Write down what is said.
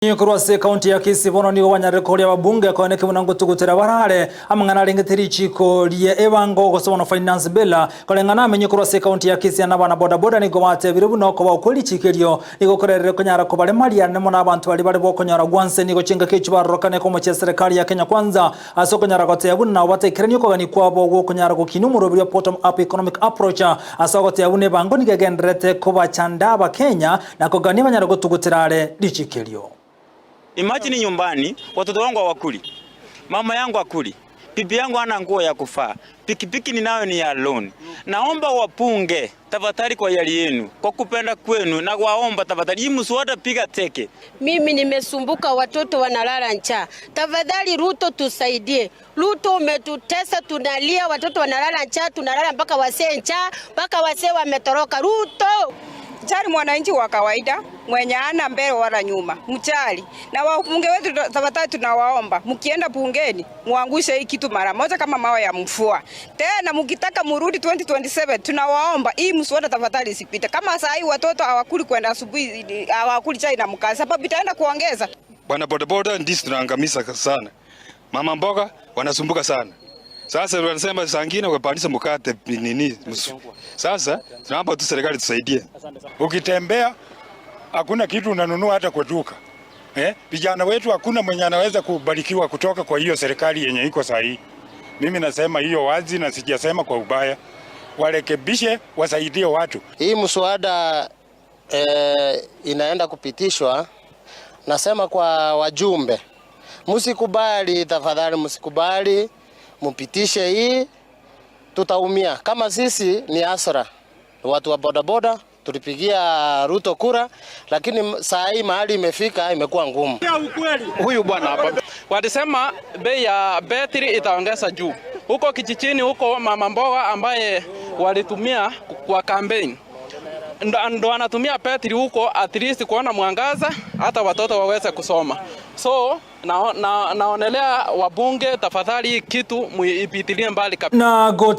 Korwa ase ekaunti ya Kisii bono nigo banyarire koria ababunge koeneke buna ngotugutera barare amang'ana arengete richiko rie ebango gose bono Finance Bill. Koreng'ana amenye korwa ase ekaunti ya Kisii na abana bodaboda nigo batebire buna okoba okwe richiko erio nigo korerire konyara kobaremaria mono abanto baria bare bokonyora gwanse nigo chingaki echio barorokane komochia serikali ya Kenya Kwanza ase okonyara goteba buna nabo bataikeranie okogania kwabo gwokonyara gokinia omoroberi wa Bottom Up Economic Approach ase ogoteba buna ebango nigo egendererete kobachanda abakenya na kogania banyare gotugutera are richiko erio. Imagine nyumbani watoto wangu hawakuli, mama yangu hakuli, bibi yangu hana nguo ya kuvaa, pikipiki ninayo ni ya loan. Naomba wabunge tafadhali, kwa hiari yenu, kwa kupenda kwenu, na waomba tafadhali, hii mswada piga teke. Mimi nimesumbuka, watoto wanalala njaa. Tafadhali Ruto, tusaidie. Ruto, umetutesa, tunalia, watoto wanalala njaa, tunalala mpaka wasee njaa, mpaka wasee wametoroka. Ruto! Jali mwananchi wa kawaida mwenye ana mbele wala nyuma, mjali. Na wabunge wetu tafadhali, tunawaomba mkienda bungeni muangushe hii kitu mara moja kama mawe ya mvua. Tena mkitaka murudi 2027, tunawaomba hii mswada tafadhali isipite. Kama saa hii watoto hawakuli kwenda asubuhi, hawakuli chai na mkate, sababu itaenda kuongeza. Bwana bodaboda ndisi tunaangamiza sana, mama mboga wanasumbuka sana. Sasa wanasema saa ingine wakapandisha mkate nini. Sasa tunaomba tu serikali tusaidie. Ukitembea hakuna kitu unanunua hata kwa duka. Eh? Vijana wetu hakuna mwenye anaweza kubarikiwa kutoka kwa hiyo serikali yenye iko sahihi. Mimi nasema hiyo wazi na sijasema kwa ubaya. Warekebishe, wasaidie watu. Hii mswada inaenda kupitishwa, nasema kwa wajumbe, msikubali tafadhali, msikubali mupitishe hii, tutaumia. Kama sisi ni asra, watu wa bodaboda tulipigia Ruto kura, lakini saa hii mahali imefika imekuwa ngumu. Huyu bwana hapa walisema bei ya betri itaongeza juu huko kijijini huko, mama mboga ambaye walitumia kwa campaign ndo anatumia betri huko at least kuona mwangaza, hata watoto waweze kusoma. So naonelea wabunge, tafadhali, hii kitu muipitilie mbali kabisa. Na goti.